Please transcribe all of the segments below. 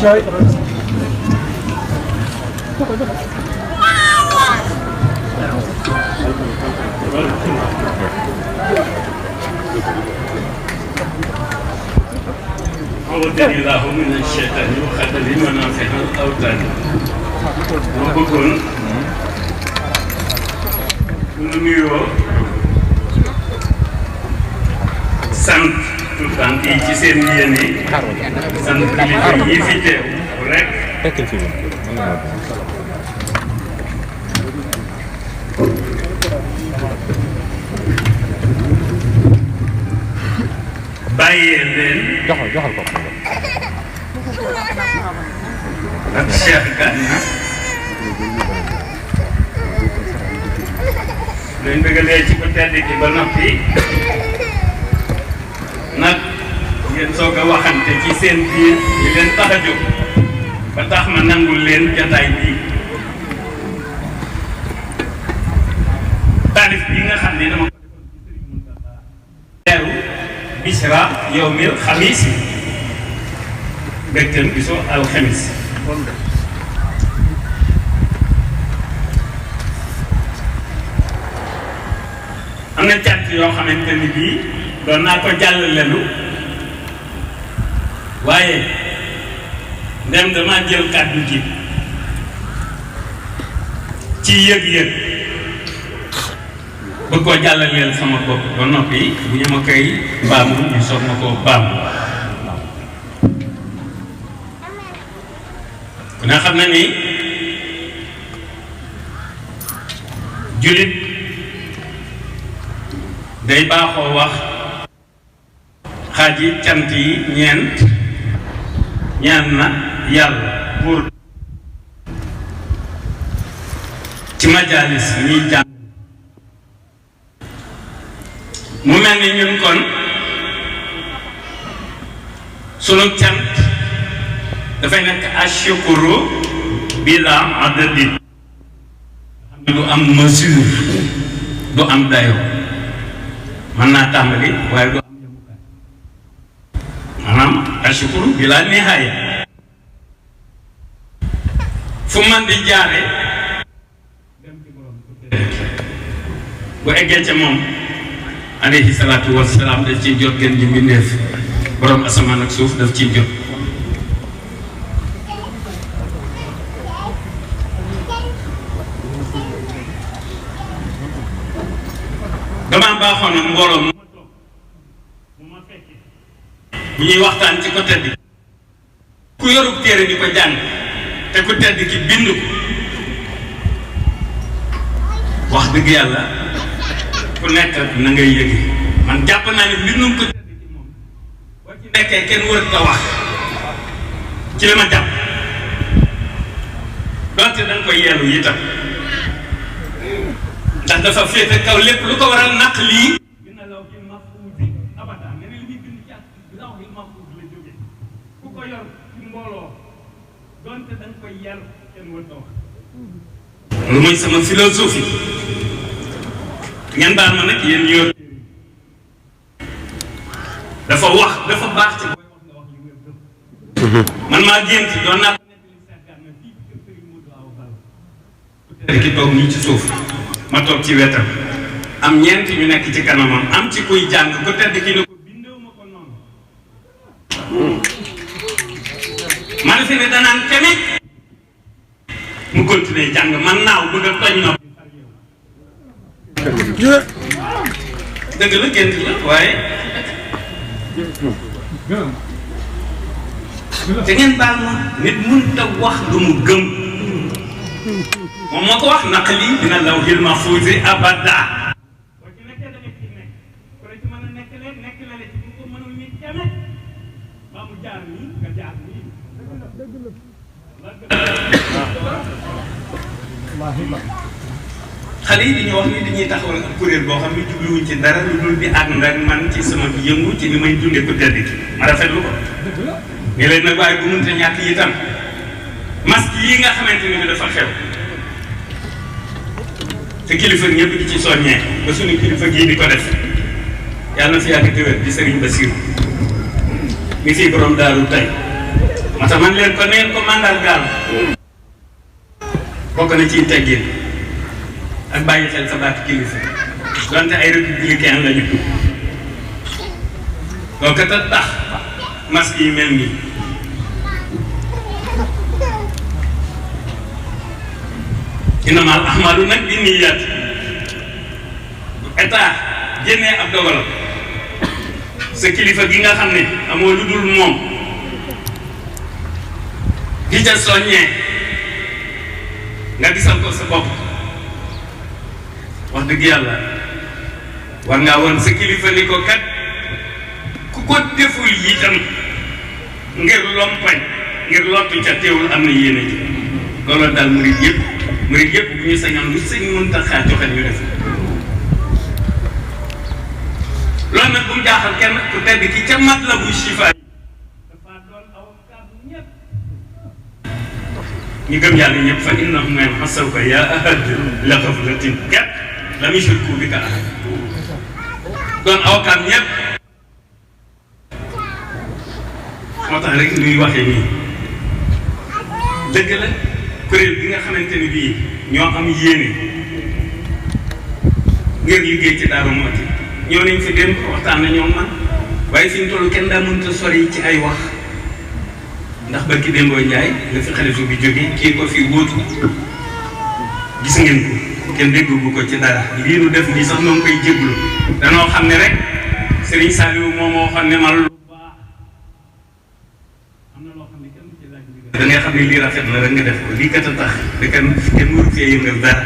Chơi. أعوذ بالله من الشيطان الرجيم منافع الأوطان ma bëggoon nu nuyoo sant tuutànk yi ci seen yéene sant kilifa yi fi teew rek bàyyee leen joxal ko ak Cheikh Gana leen bëggalee ci ko tedd ki ba noppi nag ngeen soog a waxante ci seen biir yi leen tax a jóg ba tax ma nangul leen jataay bii taalif bi nga xam ne dama ko defoon ci Sëriñ Mountakha teeru Bichra yawmil xamis mbégteem bisu alxamis am na cant yoo xamante ni bii doon naa ko jàllalelu waaye ndem dama jël kàddu gi ci yëg-yëg bëgg koo jàllaleel sama bopp ba noppi bu ñu ma koy baamu ñu soog ma koo baamu ku ne xam na ni jullit day baaxoo wax xaaji cant yi ñeent ñaan na yàlla pour ci majalis ñiy jàng mu mel ni ñun kon sunu cant dafay nekk ashukuru bila adadin xam ne du am mesure du am dayo mën naa tàmbali waaye du am yemukaay maanaam ashukuru bila nihaaya fu fu man di jaare bu eggee ca moom alayhi salaatu wasalaam daf ciy jot gën ji mbindeef borom asamaan ak suuf daf ciy jot damaa baaxoon na mbooloo mu ma fekke bu ñuy waxtaan ci ko tedd ku yorub téere di ko jàng te ku tedd ki bind ko wax dëgg yàlla ku nekk na ngay yëge man jàpp naa ne mbindum ko tedd ki moom boo ci nekkee kenn wër ta wax ci li ma jàpp donte danga koy yeelu itam ndax dafa féete kaw lépp lu ko waral naq lii dina law ci mahfuusi abada nga ne li muy bind ci ak law ci mahfuus la jóge ku ko yor ci mbooloo donte danga koy yar kenn wër ta wax lu mooy sama philosophie ngeen baal ma nag yéen ñu yor dafa wax dafa baax ci booy wax nga wax li nga gëm man maa gént doon naa ko nekk li seetgaan na fii ci kër Sëriñ Modou Awa Balla ku tedd ki toog nii ci suuf ma toog ci wetam am ñeent ñu nekk ci kanamam am ci kuy jàng ku tedd ki ne ko bindewu ma ko noonu ma ne fi ne danaan keme mu continuer jàng man naaw bëgg a toñ na dëgg la gént la waaye te ngeen baal ma nit mënut a wax lu mu gëm moom moo ko wax naq lii dina lawhil mahfuuzi abada boo ci nekkee da nga ci nekk ko ci mën a nekk leen nekk la ci bu ko mënul ni keme ba mu jaar nii nga jaar nii xale yi dañuy wax ni dañuy taxawal ak kuréel boo xam ne jubluwuñ ci dara lu dul di ànd ak man ci sama yëngu ci li may dundee ko tedd ki ma rafetlu ko ne leen nag waaye bu mënta ñàkk itam masque yi nga xamante ni bi dafa xew te kilifa ñëpp di ci soññee ba suñu kilifa gii di ko def yàlla na fi yàgg te wér di Serigne Bassirou mi fii borom daaru tey moo tax man leen ko neen ko mandargaal bokk na ciy teggin ak bàyyi xel sa baatu kilifa donte ay républicain lañu donc kat tax masque yi mel nii innamal a'maalu nag binniyaat état génnee ab dogalam sa kilifa gi nga xam ne amoo lu dul moom di ca soññee nga gisal ko sa bopp wax dëgg yàlla war ngaa woon sa kilifa ni ko kat ku ko deful itam ngir lompañ ngir lottu ca teewul am na yéene ji loolu daal murid yëpp bu ñu sañoon lu sëñ Muntaxa joxe ñu def loolu nag bu mu jaaxal kenn ku tedd ki ca Matlabu Chifa dafa doon aw kàddu ñëpp ñu gëm yàlla ñëpp fa innahum man hasawka yaa ahad la xaflatin kat lam yushriku bika ahad doon aw kàddu ñëpp moo tax rek ñuy waxee nii dëgg la kuréel bi nga xamante ni bii ñoo am yéene ngir liggéey ci Daaru Muxti ñoo nañ fi dem waxtaan na ñoom man waaye fi ñu toll kenn daa mënta sori ci ay wax ndax barki Demba Njaay la fi xalifa bi jógee kii ko fi wóotu gis ngeen ko kenn déggu ko ci dara lii nu def nii sax noo ngi koy jéglu danoo xam ne rek Serigne Saliou moom moo xam ne ma lu baax am na loo xam ne kenn ci laaj da ngay xam ne lii rafet na rek nga def ko lii kat a tax da kenn waru fee yëngal dara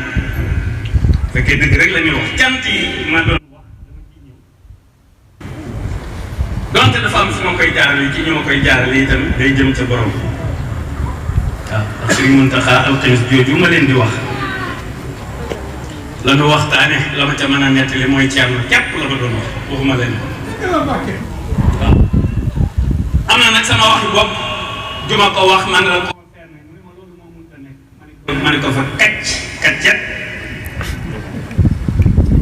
fekkee dëgg rek la ñuy wax cant yi ma doon wax dama ciy ñëw donte dafa am fu ma koy jaarale ci ñu ma koy jaarale itam day jëm ca borom waaw ndax Serigne Mountakha alxames jooju ma leen di wax la nu waxtaane la ma ca mën a nettali mooy Thierno képp la ma doon wax waxuma leen waaw am na nag sama waxi bopp juma ko wax man la concerné mu ne ma loolu moo mënta nekk ma ne ko fa kacc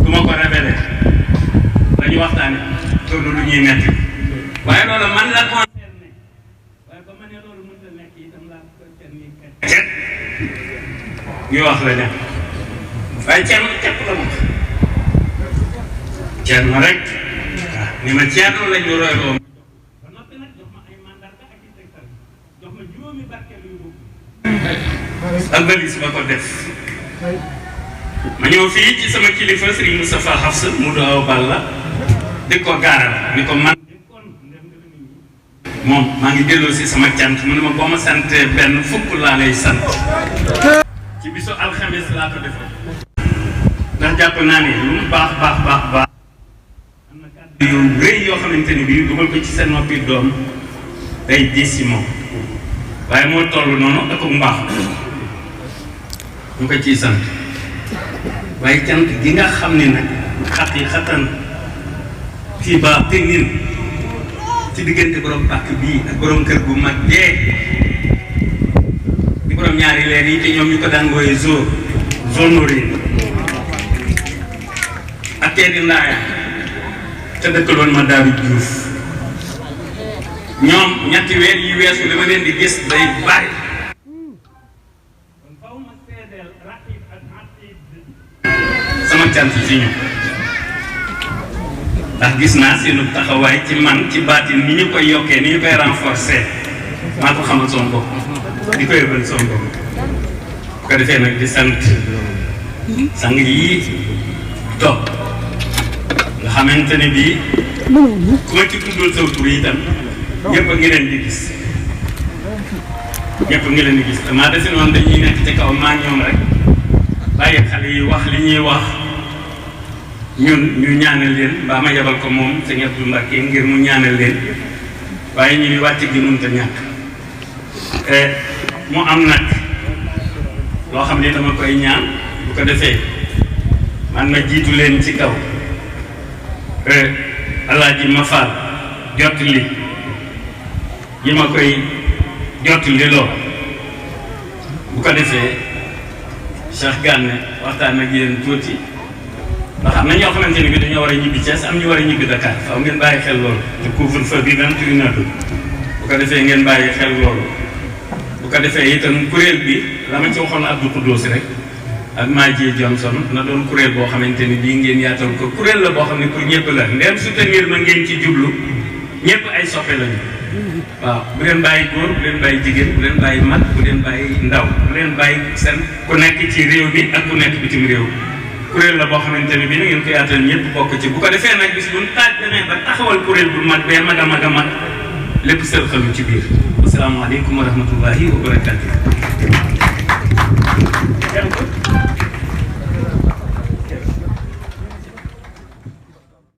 du ma ko révélé la ñu waxtaane loolu lu ñuy netti waaye loolu man la concerné waaye ba ma ne loolu ñu wax la ne waaye Thierno képp la moom Thierno rek waaw ni ma Thierno la ñu royloo ba noppi nag jox ma ay mandarga ak i tegtal jox ma juróomi barkeel yu bokk ak balis ma ko def ma ñëw fii ci sama kilifa Serigne Moustapha Hafsa mu do aw Balla di ko gaaral ni ko man moom maa ngi delloo si sama cant mu ne ma boo ma santee benn fukk laa lay sant ci bisu alxames laa ko defee ndax jàpp naa ne lu mu baax am na kàddu yu rëy yoo xamante ni bii dugal ko ci seen noppi doom day diis si moom waaye moo toll noonu ak mbaax ñu ko ciy sant waaye cant gi nga xam ne nag xatan fii baax te nin ci diggante borom pàkk bii ak borom kër gu mag dee di borom ñaari leer yi te ñoom ñu ko daan wooye zonorine ak tee di ndaaya te dëkkaloon ma Daaru Juuf ñoom ñetti weer yi weesu li ma leen di gis day bari kon faw ma seedeel raqib ak atid sama cant ci ñoom ndax gis naa seenu taxawaay ci man ci baatin ni ñu koy yokkee ni ñu koy renforcer maa ko xamal sama bopp di ko yëgal sama bopp bu ko defee nag di sant sang yi toog nga xamante ne bii ku ma ci tuddul sa tur itam ñëpp a ngi leen di gis ñëpp a ngi leen di gis te maa defe noonu dañuy nekk ci kaw maa ñoom rek bàyyi xale yi wax li ñuy wax ñun ñu ñaanal leen mbaa ma yabal ko moom sëñ Abdou Mbacke ngir mu ñaanal leen waaye ñu ni wàcc gi mënut a ñàkk mu am nag loo xam ne dama koy ñaan bu ko defee man ma jiitu leen ci kaw alaaji ma faal jot li yi ma koy jot li loo bu ko defee Cheikh Gane waxtaan ak yéen tuuti ndax am na ñoo xamante ni bi dañoo war a ñibbi Thiès am ñu war a ñibbi Dakar faaw ngeen bàyyi xel loolu te couvre-feu bi 21 heures bu ko defee ngeen bàyyi xel loolu bu ko defee itam kuréel bi la ma ci waxoon Abdou Koudous rek ak Madji Johnson na doon kuréel boo xamante ni bii ngeen yaatal ko kuréel la boo xam ne pour ñëpp la ndem soutenir ma ngeen ci jublu ñëpp ay soppe lañu waaw bu leen bàyyi góor bu leen bàyyi jigéen bu leen bàyyi mag bu leen bàyyi ndaw bu leen bàyyi seen ku nekk ci réew bi ak ku nekk bitim réew kuréel la boo xamante ne bii na ngeen ko yaatal ñëpp bokk ci bu ko defee nag bis bu ñu taaj demee ba taxawal kuréel bu mag bee mag a mag a mag lépp seen xelu ci biir asalaamaaleykum wa rahmatullahi wa barakatuh